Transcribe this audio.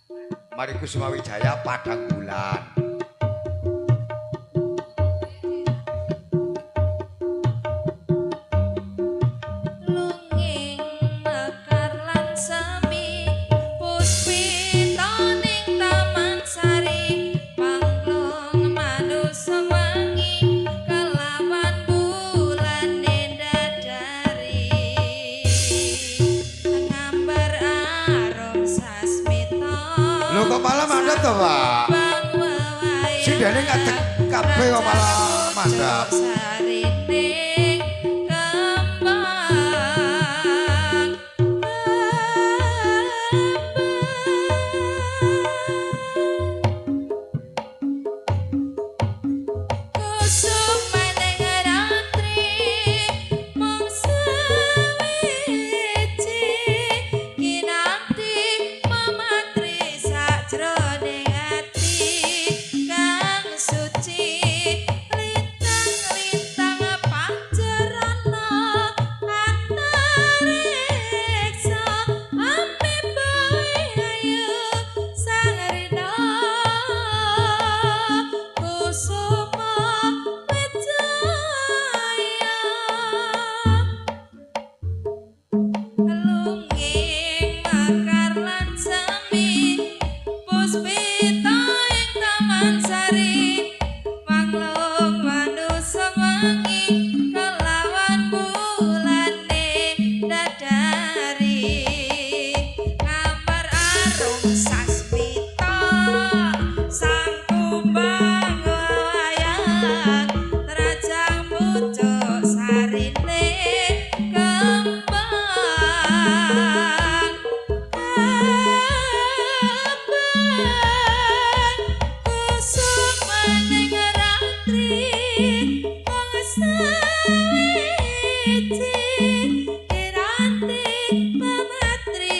Mari Kusuma Wijaya Padang Bulan. Lunging mekar lan semi puspita ning taman sari panglung manusa wangi kelawan bulane dadari ngambar arum sasmita. Lho kok malah mandap to, Pak? Sindene ngadeg kabeh kok malah mandap. Sarine kembang kusumaning ratri mung sawiji kinanti mematri sajroning ati kang suci lintang-lintang pancerana antariksa ampe bae ayu sang rina kusuma wijaya lunging mekar lan semi puspita ing taman sari manglung manusa wangi kelawan bulane dadari ngambar arum sasmita sang kumbang wayang trajang pucuk sarine kembang kembang kusumaning ratri mung sawiji kinanti pematri.